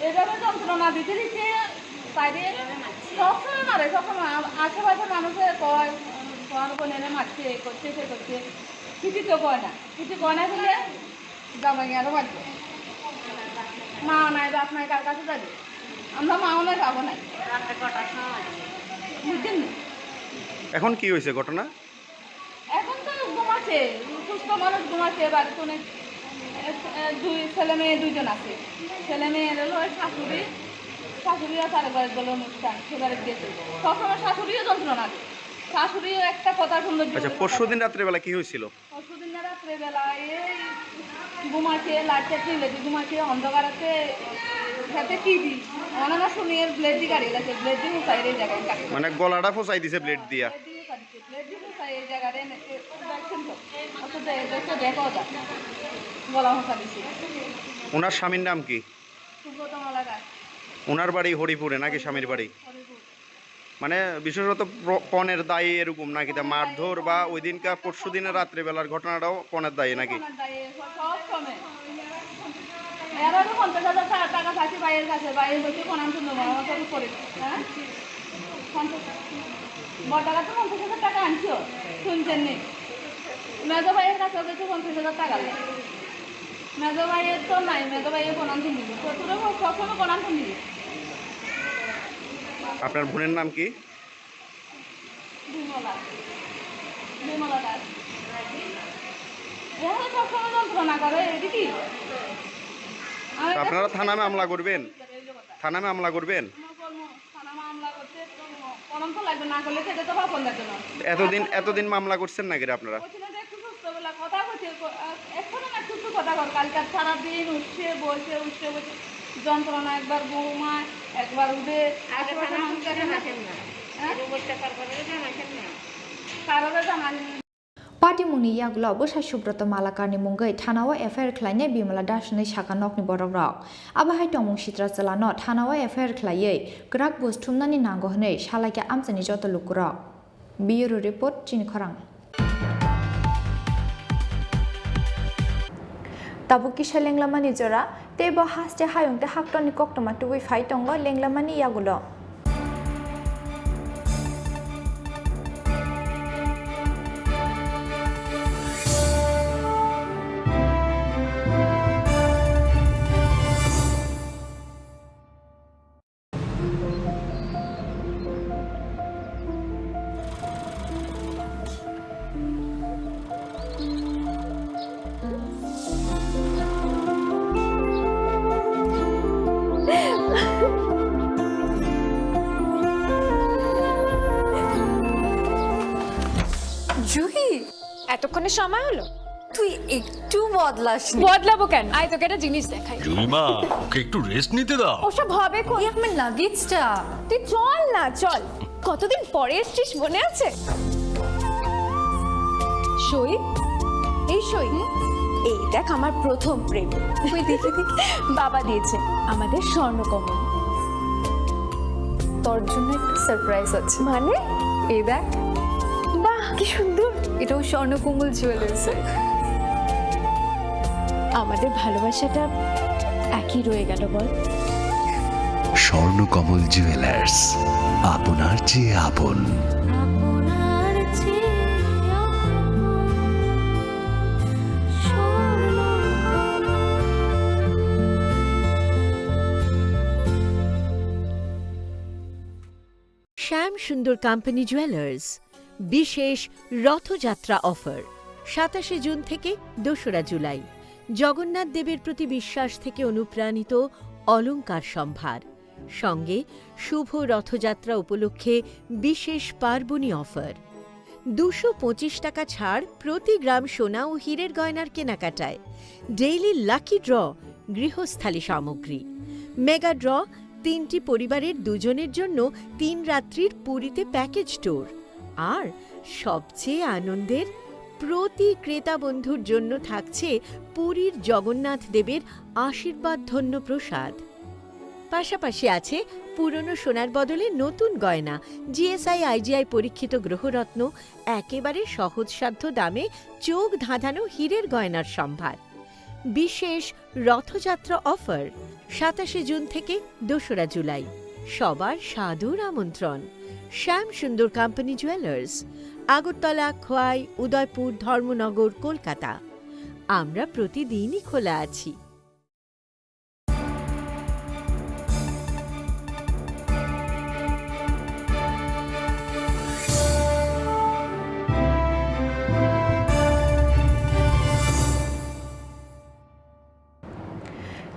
এভাবে যন্ত্রণা দিতে দিতে তাইরে সবসময় মারে, সবসময়। আ-, আশেপাশে মানুষে কয়, "তোমার বোনেরে মারছে, এ করছে, সে করছে।" কিছু তো কয় না। কিছু কয় না বলে জামাই আরো মারছে। মা নাই, বাপ নাই, কার কাছে যাবে? আমরা মাও নাই, বাপও নাই। বুঝছেন? এখন কি হয়েছে ঘটনা? এখন তো ঘুমাচ্ছে, সুস্থ মানুষ ঘুমাচ্ছে, বাড়িতে অনেক, এ, এ, দুই ছেলে মেয়ে দুইজন আছে। ছেলে মেয়ে হলো ওই শাশুড়ি, শাশুড়ি আছে আরেকবার গেল অনুষ্ঠান, সেবারে গেছে। সবসময় শাশুড়িও যন্ত্রণা দেয়, শাশুড়িও একটা কথা শুনলে আচ্ছা, জোরে পরশুদিন কথা। রাত্রেবেলা কি হয়েছিল? পরশুদিন রাত্রেবেলা এই ঘুমাচ্ছে, লাইট টাইট নিলে যে ঘুমাচ্ছে, অন্ধকারেতে খেতে কি দি? অনানা শুনে এর ব্লেড দি গাড়ি গেছে, ব্লেড দি উঠাই রে জায়গায় কাটে। মানে গলাটা ফসাই দিছে ব্লেড দিয়া। ব্লেড দি উঠাই দিছে, ব্লেড দি উঠাই এই জায়গায় এনে, এ, দেখছেন তো? অত দে-, দেখতে দেখো ওটা। গলা ফসা দিছে। ওনার স্বামীর নাম কি? সুব্রত মালাকার। ওনার বাড়ি হরিপুরে নাকি স্বামীর বাড়ি? হরিপুর। মানে বিশেষত প্র-, পণের দায়ে এরকম নাকি তা মারধর বা ওই দিনকার পরশু দিনের রাত্রেবেলার ঘটনাটাও পণের দায়ে নাকি? পণের দায়ে, সব সময়। এরা তো পঞ্চাশ হাজার টা-, টাকা চাইছে ভাইয়ের কাছে, ভাইয়ের বলছে, "কোন আমি শুনবো না, আমার তো করে।" হ্যাঁ? পঞ্চাশ, বড় টাকা তো পঞ্চাশ হাজার টাকা আনছো, শুনছেন নি? মেজো ভাইয়ের কাছে বলছে পঞ্চাশ হাজার টাকা। মেজো ভাইয়ের তো নাই, মেজো ভাইয়ের প্রণাম তুমি দিবি। তো তোরা সব-, সবসময় প্রণাম তুমি দিবি। আপনার বোনের নাম কি? বিমলা। বিমলা দাস। এ হলো সবসময় যন্ত্রণা করে, এটা কি? আমার তো আপনারা কাছে থানায় মামলা করবেন? থানায় মামলা করবেন? আমার কর্ম-, থানা মামলা করতে তো কোনো ফর্ম তো লাগবে, না করলে সেটা তো পাওয়া যাবে না। এতদিন, এতদিন মামলা করছেন নাকি রে আপনারা? ওই ছেলেটা একটু সুস্থ বলে কথা কইছে, ক-, আ, এখন না একটু একটু কথা কর, কালকে সারা দিন উঠছে, বলছে, উঠছে, বলছে, যন্ত্রণা, একবার ঘুমায়, একবার উঠে। আগে আসলে থানা কোনো পুলিশে জানে না। জানাইছেন না। হ্যাঁ? এরকম অত্যাচার করে জানাইছেন না। কারোরে জানাইনি। Patimungni yagulo bwsa Subroto Malakarni mungwi thanao F I R khlainai Bimala Das hwnwi sakha nokni borokrok. Abo hai tongmung sitra chwlano thanao F I R khlaiwi kwrak buj thumnani nango hwnwi salaikha amchaini joto lukurok. Bureau Report, Chini Khorang. Tabuk kisa lenglamani jora, tei bo haste hayung tei haktokni koktwma tubui phai tongo lenglamani yagulo. Juhi, এতক্ষণে সময় হলো? তুই একটু বদলাসনি। বদলাবো কেন? আয়, তোকে একটা জিনিস দেখাই। জুইমা, ওকে একটু রেস্ট নিতে দাও। ওসব হবে কোন? এই আমার লাগেজটা। তুই চল না, চল। কতদিন পরে এসছিস, মনে আছে? সই, এই সই, এই দেখ আমার প্রথম প্রেম। তুই দেখে দেখে বাবা দিয়েছে আমাদের স্বর্ণকমল। তোর জন্য একটা সারপ্রাইজ আছে। মানে? এই দেখ। বাহ, কি সুন্দর। এটাও স্বর্ণকমল জুয়েলার্সের। আমাদের ভালোবাসাটা একই রয়ে গেল, বল? স্বর্ণকমল জুয়েলার্স, আপনার চেয়ে আপন। শ্যাম সুন্দর কোম্পানি জুয়েলার্স, বিশেষ রথযাত্রা অফার, সাতাশে জুন থেকে দোসরা জুলাই। জগন্নাথ দেবের প্রতি বিশ্বাস থেকে অনুপ্রাণিত অলংকার সম্ভার, সঙ্গে শুভ রথযাত্রা উপলক্ষে বিশেষ পার্বণী অফার। দুশো পঁচিশ টাকা ছাড় প্রতি গ্রাম সোনা ও হীরের গয়নার কেনাকাটায়। ডেইলি লাকি ড্র, গৃহস্থালী সামগ্রী। মেগা ড্র, তিনটি পরিবারের দুজনের জন্য তিন রাত্রির পুরীতে প্যাকেজ ট্যুর। আর সবচেয়ে আনন্দের, প্রতি ক্রেতা বন্ধুর জন্য থাকছে পুরীর জগন্নাথ দেবের আশীর্বাদ ধন্য প্রসাদ। পাশাপাশি আছে পুরনো সোনার বদলে নতুন গয়না, G S I I G I পরীক্ষিত গ্রহরত্ন, একেবারে সহজসাধ্য দামে চোখ ধাঁধানো হীরের গয়নার সম্ভার। বিশেষ রথযাত্রা অফার, সাতাশে জুন থেকে দোসরা জুলাই। সবার সাদর আমন্ত্রণ। শ্যাম সুন্দর কোম্পানি জুয়েলার্স, আগরতলা, খোয়াই, উদয়পুর, ধর্মনগর, কলকাতা। আমরা প্রতিদিনই খোলা আছি।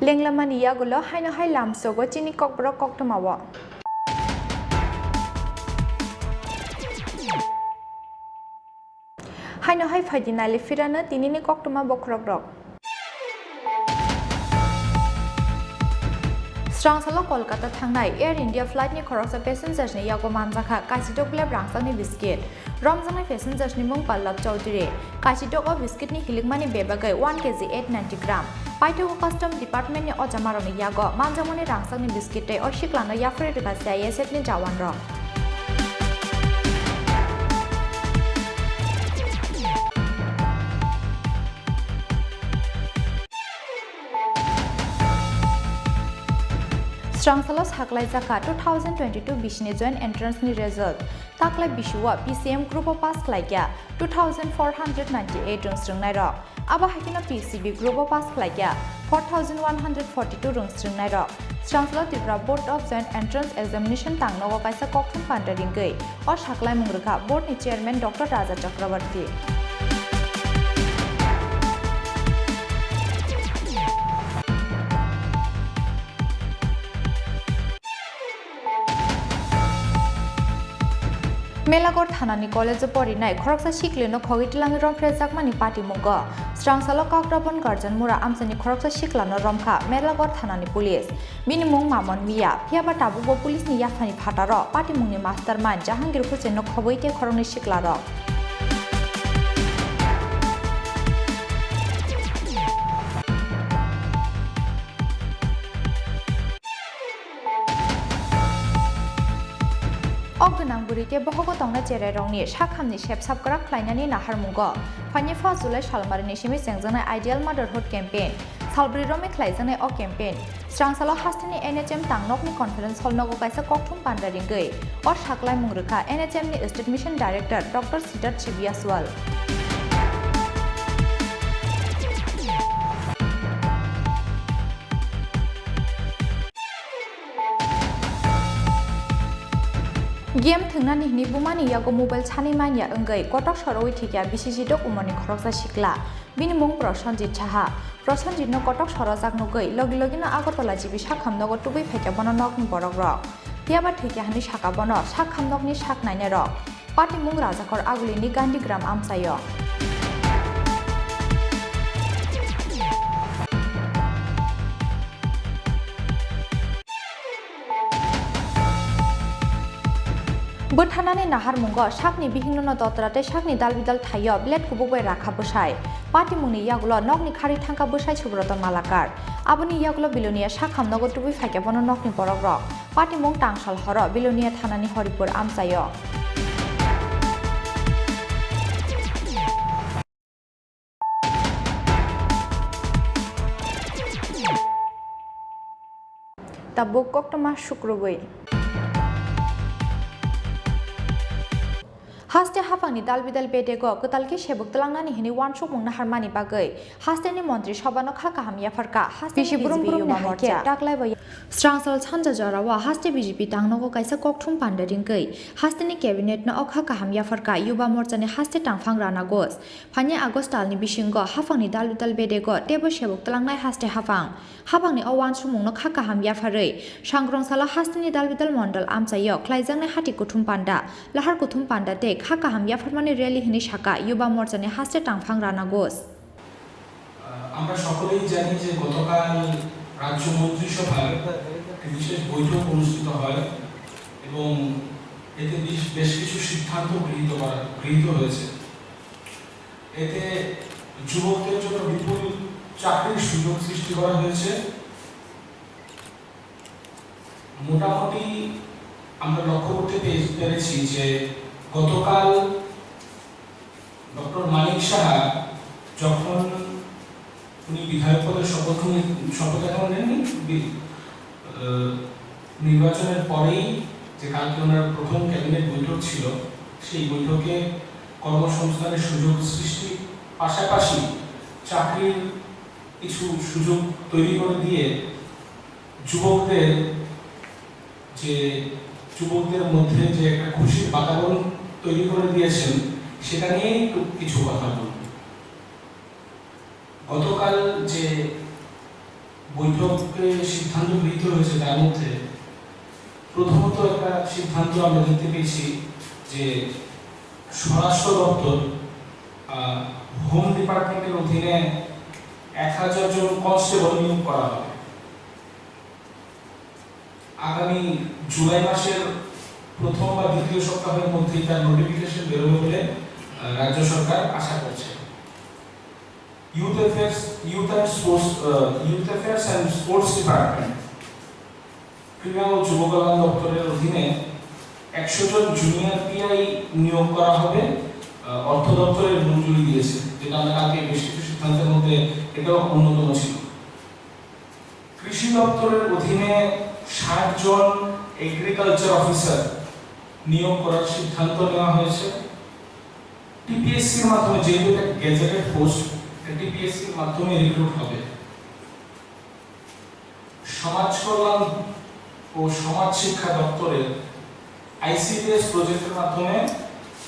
Lenglamani yagulo haino hai lamsogo chini kokborok koktwmao. Haino hai phaidi nali phirano tinini koktwma bokhorokrok. Srangsalo Kolkata thangnai Air India flight ni khoroksa passengers ni yago manjakha kaisitokglep rangchakni biscuit. Romjaknai passengers ni mung Pallab Chowdhury. Kaisitogo biscuit ni hilikmani bebagwi one K G eight ninety gram. Paithago Custom Department ni ojamarokni yago manjakmani rangchakni biscuit tei o siklano yaphri rwkha C I S F ni jawanrok. Srangsalo saklaijak kha two thousand twenty-two bisini joint entrance ni result. Taklai bisio P C M group o pass khlaikha two thousand four hundred ninety-eight rwng srwngnairok. Abo hai kheno P C B group o pass khlaikha four thousand one hundred forty-two rwng srwngnairok. Srangsalo Tripura Board of Joint Entrance Examination tangnogo kaisa kokthum panda ringwi o saklaimung rwkha board ni chairman Doctor Raja Chakraborty. Melaghor thanani college-o porinai khoroksa siklino khogwi twlangwi romphrejakmani patimungo. Srangsalo Kakrabon Garjan Mura amchaini khoroksa siklano romkha Melaghor thanani police. Bini mung Mamon Miya, phiyaba tabukbo police-ni yaphani phataro patimungni mastermind Jahangir Hussain-no khobwi tei khoroknwi siklarok. O gwnang bwrwi tei bohogo tongnai cherairokni sakhamni sep sap kwrak khlainani naharmungo phainai first July salmarini simi chengjaknai Ideal Motherhood Campaign salbrwi romwi khlaijaknai o campaign Srangsalo hasteni N H M tangnokni conference hall nogo kaisa kokthum panda ringwi o saklaimung rwkha N H M ni State Mission Director Doctor Siddharth Chibiaswal. Game thwngnani hwnwi bumani yago mobile sanwi manya wngwi kotok sorowi thwikha bisi jidok umorni khoroksa sikla. Bini mung Prosenjit Saha. Prosenjitno kotok sorojak nugwi logi logino Agartala G B sakham nogo tubui phaikha bono nokni borokrok. Phiyaba thwikha hwnwi sakha bono sakham nokni sak nainairok. Patimung Rajakhor Agulini Gandhigram amchaio. Bwtharnani naharmungo sakni bihikno dotra tei sakni dalbidal thaio blade kubuk bai rakha bwsai. Patimungni yagulo nokni kharwi thangkha bwsai Subroto Malakar. Aboni yagulo Bilonia sakham nogo tubui phaikha bono nokni borokrok. Patimung tangsal horo Bilonia thanani Horipur amchaio. Tabuk koktwma sukrubwi. Haste haphangni dalbidal bedego kwtal khe sebuk twlangnani hwnwi uansukmung naharmani bagwi hasteni Montri Sobhano kha kaham yapharkha hasteni bisi burum B J P burum ni Yuba hai khe Morcha. Taklai bai Srangsal sanja jorao haste B J P tangnogo kaisa kokthum panda ringwi hasteni cabinet no o kha kaham yapharkha Yuba Morcha ni haste tangphang Rana Ghosh. Phainai August talni bisingo haphangni dalbidal bedego teibo sebuk twlangnai haste haphang. Haphangni o uansukmungno kha kaham yapharwi Sangrongsalo hasteni dalbidal mondol amchaio khlaijaknai hati kuthum panda, lahar kuthum panda tei kha kaham yapharmani rally hwnwi sakha Yuba Morchani haste tangphang Rana Ghosh. আহ, আমরা সকলেই জানি যে গতকাল রাজ্য মন্ত্রিসভার একটি বিশেষ বৈঠক অনুষ্ঠিত হয় এবং এতে বেশ, বেশ কিছু সিদ্ধান্ত গৃহীত করা, গৃহীত হয়েছে। এতে যুবকদের জন্য বিপুল চাকরির সুযোগ সৃষ্টি করা হয়েছে। মোটামুটি আমরা লক্ষ্য করতে পে-, পেরেছি যে গতকাল ডক্টর মানিক সাহা যখন উনি বিধায়ক পদে শপথ গ্রহণ, শপথ গ্রহণ নেননি, বি-, আহ, নির্বাচনের পরেই যে কালকে ওনার প্রথম ক্যাবিনেট বৈঠক ছিল, সেই বৈঠকে কর্মসংস্থানের সুযোগ সৃষ্টির পাশাপাশি চাকরির কিছু সুযোগ তৈরি করে দিয়ে যুবকদের যে, যুবকদের মধ্যে যে একটা খুশির বাতাবরণ তৈরি করে দিয়েছেন, সেটা নিয়েই একটু কিছু কথা বলব। গতকাল যে বৈঠকে সিদ্ধান্ত গৃহীত হয়েছে, তার মধ্যে প্রথমত একটা সিদ্ধান্ত আমরা দেখতে পেয়েছি যে স্বরাষ্ট্র দপ্তর, আহ, হোম ডিপার্টমেন্টের অধীনে এক হাজার জন কনস্টেবল নিয়োগ করা হবে। আগামী জুলাই মাসের প্রথম বা দ্বিতীয় সপ্তাহের মধ্যেই তার নোটিফিকেশন বেরোবে বলে, আহ, রাজ্য সরকার আশা করছে। Youth affairs, youth and sports, uh, youth affairs and sports department, ক্রীড়া ও যুব কল্যাণ দপ্তরের অধীনে একশো জন জুনিয়র পিআই নিয়োগ করা হবে, আহ, অর্থ দপ্তরের মঞ্জুরি দিয়েছে, যেটা আমরা কালকে বেশ কিছু সিদ্ধান্তের মধ্যে এটাও অন্যতম ছিল। কৃষি দপ্তরের অধীনে ষাট জন এগ্রিকালচার অফিসার নিয়োগ করার সিদ্ধান্ত নেওয়া হয়েছে। টিপিএসসির মাধ্যমে, যেহেতু এটা গেজেটেড পোস্ট, এটা টিপিএসসির মাধ্যমে রিক্রুট হবে। সমাজ কল্যাণ ও সমাজ শিক্ষা দপ্তরের আইসিডিএস প্রজেক্টের মাধ্যমে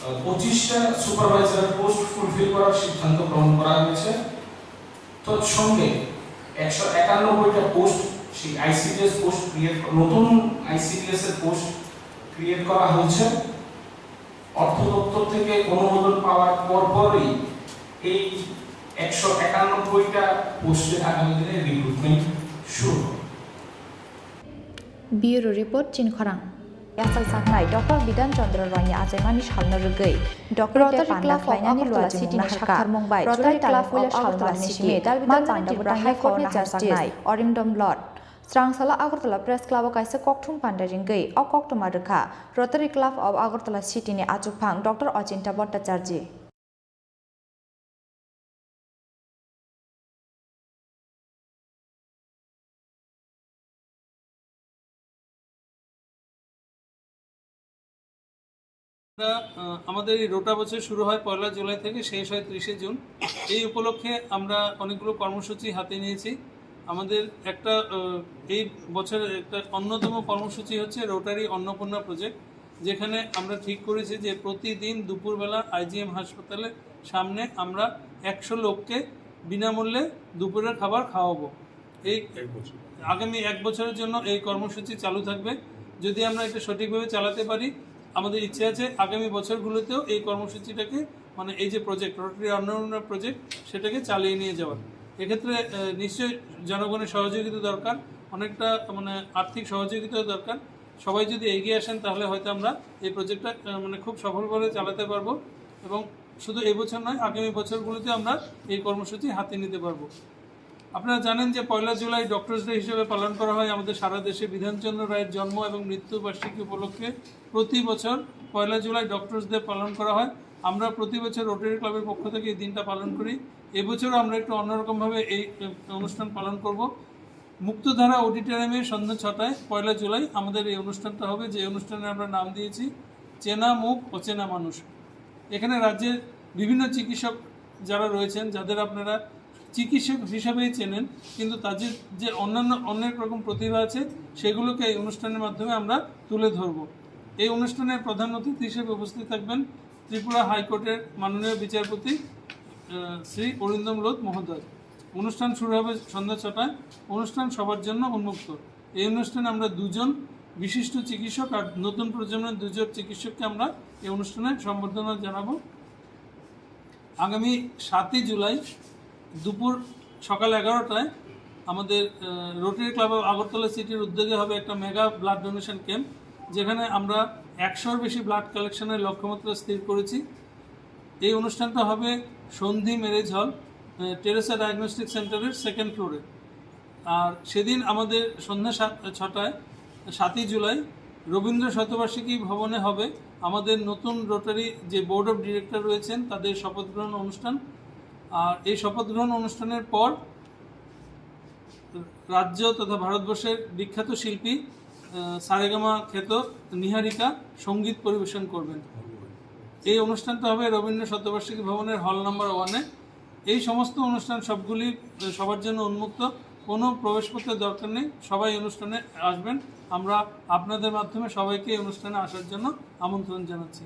আহ, পঁচিশটা সুপারভাইজারের পোস্ট ফুলফিল করার সিদ্ধান্ত গ্রহণ করা হয়েছে। তৎসঙ্গে একশো একানব্বইটা পোস্ট, সেই আইসিডিএস পোস্ট ক্রিয়েট, নতুন আইসিডিএস এর পোস্ট ক্রিয়েট করা হয়েছে। অর্থ দপ্তর থেকে অনুমোদন পাওয়ার পরপরই এই একশো একানব্বইটা পোস্টে আগামী দিনে রিক্রুটমেন্ট শুরু হবে। Bureau Report, Chini Khorang. Yachakjaknai Doctor Bidhan Chandra Royni achaimani salno rwgwi Doctor Rotary Club of Agartala City ni sakthar mung bai July talni puila salmani simi Dalbidhan Panda Bwthang High Court ni justice Arindam Lord. Srangsala Agartala Press Club o kaisa kokthum panda ringwi o koktwma rwkha Rotary Club of Agartala City ni achukphang Doctor Ochinta Bhattacharjee. আমরা, আহ, আমাদের এই রোটা বছর শুরু হয় পয়লা জুলাই থেকে শেষ হয় ত্রিশে জুন। এই উপলক্ষে আমরা অনেকগুলো কর্মসূচি হাতে নিয়েছি। আমাদের একটা, আহ, এই বছরের একটা অন্যতম কর্মসূচি হচ্ছে রোটারি অন্নপূর্ণা প্রজেক্ট, যেখানে আমরা ঠিক করেছি যে প্রতিদিন দুপুরবেলা আইজিএম হাসপাতালের সামনে আমরা একশো লোককে বিনামূল্যে দুপুরের খাবার খাওয়াবো। এই এক বছর। আগামী এক বছরের জন্য এই কর্মসূচি চালু থাকবে। যদি আমরা এটা সঠিকভাবে চালাতে পারি, আমাদের ইচ্ছে আছে আগামী বছরগুলোতেও এই কর্মসূচিটাকে, মানে, এই যে প্রজেক্ট, রোটারি অন্নপূর্ণা প্রজেক্ট, সেটাকে চালিয়ে নিয়ে যাওয়ার। এক্ষেত্রে, আহ, নিশ্চয়ই জনগণের সহযোগিতা দরকার, অনেকটা, মানে, আর্থিক সহযোগিতাও দরকার। সবাই যদি এগিয়ে আসেন, তাহলে হয়তো আমরা এই প্রজেক্টটা, আহ, মানে, খুব সফলভাবে চালাতে পারবো এবং শুধু এই বছর নয়, আগামী বছরগুলোতে আমরা এই কর্মসূচি হাতে নিতে পারবো। আপনারা জানেন যে পয়লা জুলাই ডক্টরস ডে হিসেবে পালন করা হয় আমাদের সারা দেশে। বিধানচন্দ্র রায়ের জন্ম এবং মৃত্যু বার্ষিকী উপলক্ষে প্রতি বছর পয়লা জুলাই ডক্টরস ডে পালন করা হয়। আমরা প্রতি বছর রোটারি ক্লাবের পক্ষ থেকে এই দিনটা পালন করি। এবছরও আমরা একটু অন্যরকমভাবে এই, এ, অনুষ্ঠান পালন করব। মুক্তধারা অডিটোরিয়ামে সন্ধ্যা ছটায় পয়লা জুলাই আমাদের এই অনুষ্ঠানটা হবে, যে অনুষ্ঠানের আমরা নাম দিয়েছি চেনা মুখ অচেনা মানুষ। এখানে রাজ্যের বিভিন্ন চিকিৎসক যারা রয়েছেন, যাদের আপনারা চিকিৎসক হিসাবেই চেনেন, কিন্তু তাদের যে অন্যান্য অনেক রকম প্রতিভা আছে, সেগুলোকে এই অনুষ্ঠানের মাধ্যমে আমরা তুলে ধরব। এই অনুষ্ঠানের প্রধান অতিথি হিসেবে উপস্থিত থাকবেন ত্রিপুরা হাইকোর্টের মাননীয় বিচারপতি, আহ, শ্রী অরিন্দম লোধ মহোদয়। অনুষ্ঠান শুরু হবে সন্ধ্যা ছটায়। অনুষ্ঠান সবার জন্য উন্মুক্ত। এই অনুষ্ঠানে আমরা দুজন বিশিষ্ট চিকিৎসক আর নতুন প্রজন্মের দুজন চিকিৎসককে আমরা এই অনুষ্ঠানে সম্বর্ধনা জানাবো। আগামী সাতই জুলাই দুপুর সকাল এগারোটায় আমাদের, আহ, রোটারি ক্লাব অফ আগরতলা সিটির উদ্যোগে হবে একটা মেগা ব্লাড ডোনেশন ক্যাম্প, যেখানে আমরা একশোর বেশি ব্লাড কালেকশনের লক্ষ্যমাত্রা স্থির করেছি। এই অনুষ্ঠানটা হবে সন্ধি ম্যারেজ হল, আহ, টেরেসা ডায়াগনস্টিক সেন্টারের সেকেন্ড ফ্লোরে। আর সেদিন আমাদের সন্ধ্যা সাত, ছটায়, সাতই জুলাই রবীন্দ্র শতবার্ষিকী ভবনে হবে আমাদের নতুন রোটারি যে বোর্ড অফ ডিরেক্টর রয়েছেন, তাদের শপথ গ্রহণ অনুষ্ঠান। আর এই শপথ গ্রহণ অনুষ্ঠানের পর রাজ্য তথা ভারতবর্ষের বিখ্যাত শিল্পী, আহ, সারেগামা খ্যাত নিহারিকা সঙ্গীত পরিবেশন করবেন। এই অনুষ্ঠানটা হবে রবীন্দ্র শতবার্ষিকী ভবনের হল নাম্বার ওয়ানে। এই সমস্ত অনুষ্ঠান সবগুলি, আহ, সবার জন্য উন্মুক্ত, কোনো প্রবেশপত্রের দরকার নেই। সবাই অনুষ্ঠানে আসবেন। আমরা আপনাদের মাধ্যমে সবাইকে এই অনুষ্ঠানে আসার জন্য আমন্ত্রণ জানাচ্ছি।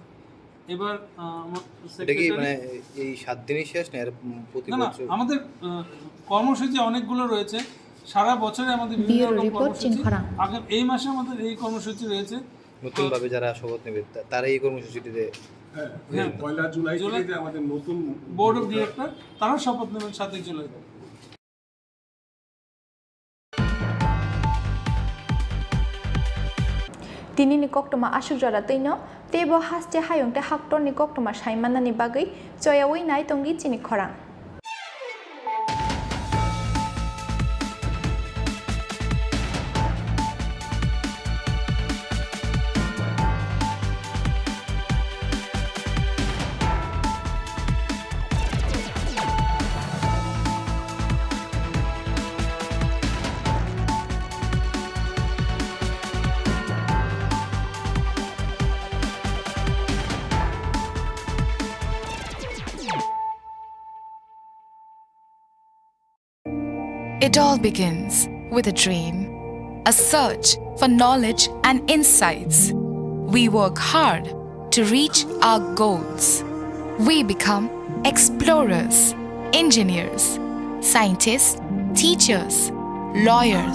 এবার, আহ, আমার এটা কি সেক্রেটারি মানে এই সাত দিনই শেষ না, এর, উম, প্রতি না, না, বছর? আমাদের, আহ, কর্মসূচি অনেকগুলো রয়েছে, সারা বছরে আমাদের বিভিন্ন ব্যুরো রকম রিপোর্ট, কর্মসূচি। চিনখরাং। আগে এই মাসে আমাদের এই কর্মসূচি রয়েছে। নতুনভাবে যারা শপথ নেবে, তা-, তারা এই কর্মসূচিটিতে হ্যাঁ, হ্যাঁ। পয়লা জুলাই জুলাই। থেকে যে আমাদের নতুন বোর্ড অফ ডিরেক্টর, তারা শপথ নেবেন সাতই July. Tinini koktwma aswk jora twino, teibo haste hayung tei haktorni koktwma sai manani bagwi choyaui nai tongdi chini khorang. It all begins with a dream, a search for knowledge and insights. We work hard to reach our goals. We become explorers, engineers, scientists, teachers, lawyers,